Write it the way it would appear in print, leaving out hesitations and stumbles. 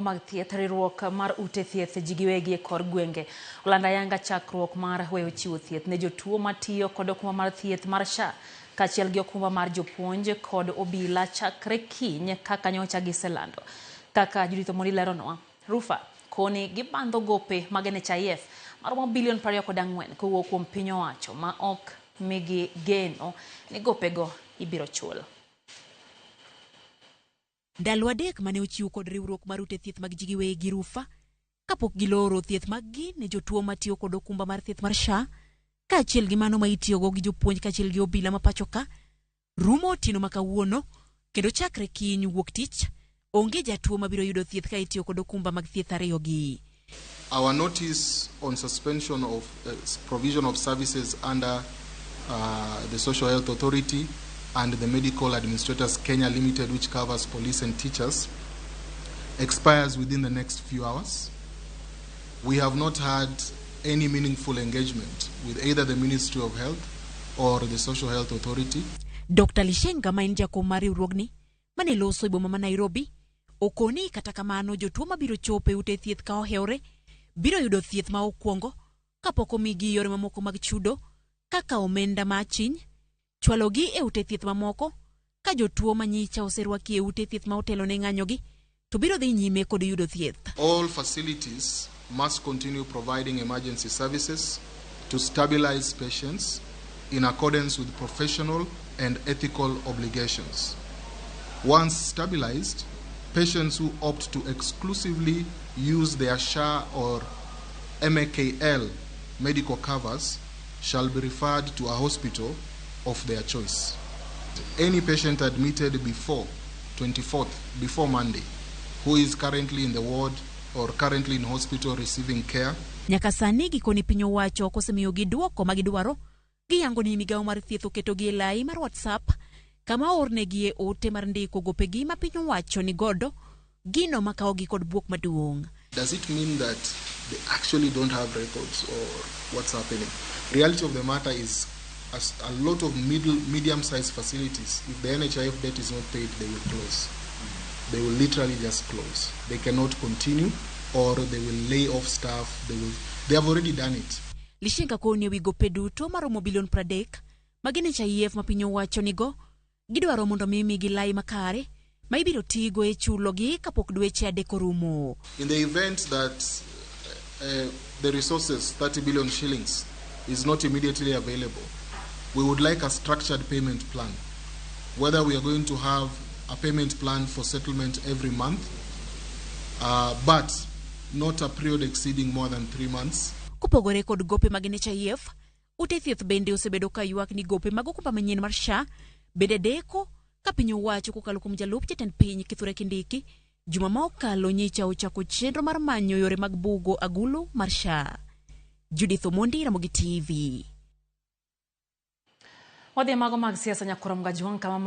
Mag thieth, riwruok mar ute thieth ji giwegi e kor gwenge olando ayanga chakruok mar weyo chiwo thieth ne jotuo matiyo kod okumba mar thieth mar SHA kaachiel gi okumba mar jopuonj kod obila chakre kiny kaka nyocha giselando. Kaka Judith Omondi leronwa, Rufa koni gibandho gope mag NHIF maromo bilion 24 kowuok kuom piny owacho ma ok migi geno ni gopego ibiro chul. Ndalo 3 mane ochiw kod riwruok mar ute thieth mag ji giwegi Rufa kapok giloro thieth maggi ne jotuo matiyo kod okumba mar thieth mar SHA kaachiel gi mano ma itiyogo gi jopuonj kaachiel gi obila ma pacho ka rumo otieno ma kawuono kendo chakre kiny wuok tich onge jatuo mabiro yudo thieth ka itiyo kod okumba mag thieth ariyogi. Our notice on suspension of provision of services under the Social Health Authority and the Medical Administrators Kenya Limited, which covers police and teachers, expires within the next few hours. We have not had any meaningful engagement with either the Ministry of Health or the Social Health Authority. Dr. Lishenga ma en jakom mar riwruogni mane loso e boma ma Nairobi okoni kata kamano jotuo mabiro chopo e ute thieth ka ohewore biro yudo thieth ma okwongo kapok omigi yore mamoko mag chudo kaka omenda ma achiny chwalogi e ute thieth mamoko ka jotuo manyicha oserwaki e ute thieth ma otelo ne ng'anyogi to biro dhi nyime kod yudo thieth. All facilities must continue providing emergency services to stabilize patients in accordance with professional and ethical obligations. Once stabilized, patients who opt to exclusively use their SHA or MAKL medical covers shall be referred to a hospital of their choice. Any patient admitted before 24th, before Monday, who is currently in the ward or currently in hospital receiving care, Nyaka sani gikoni piny owacho ok osemiyogi duoko ma gidwaro. Giyango ni migawo mar thieth oketogi e lai mar WhatsApp kama oornegi e ote mar ndiko gopegi ma piny owacho ni godo gino makawogi kod buok maduong'. Does it mean that they actually don't have records or what's happening? Reality of the matter is, as a lot of middle, medium-sized facilities, if the NHIF debt is not paid, they will close. They will literally just close. They cannot continue, or they will lay off staff. They will. They have already done it. Lishenga koni ewi gope duto maromo bilion 30 mag NHIF ma piny owacho nigo gidwaro mondo mi migi lai makare ma ibiro tigo e chulogi kapok dweche 3 orumo. In the event that the resources, 30 billion shillings, is not immediately available, we would like a structured payment plan. Whether we are going to have a payment plan for settlement every month, but not a period exceeding more than 3 months. Kopogore kod gope mag NHIF, ute thieth bende osebedo ka ywak ni gope mag okumba manyien mar SHA bende deko ka piny owacho kokalo kuom jalup jatend piny Kithure Kindiki juma ma okalo nyicha ochako chenro mar manyo yore mag bugo agulu mar SHA. Judith Omondi, Ramogi TV. Wadhi e mago mag siasa nyakorom Gajwang' kama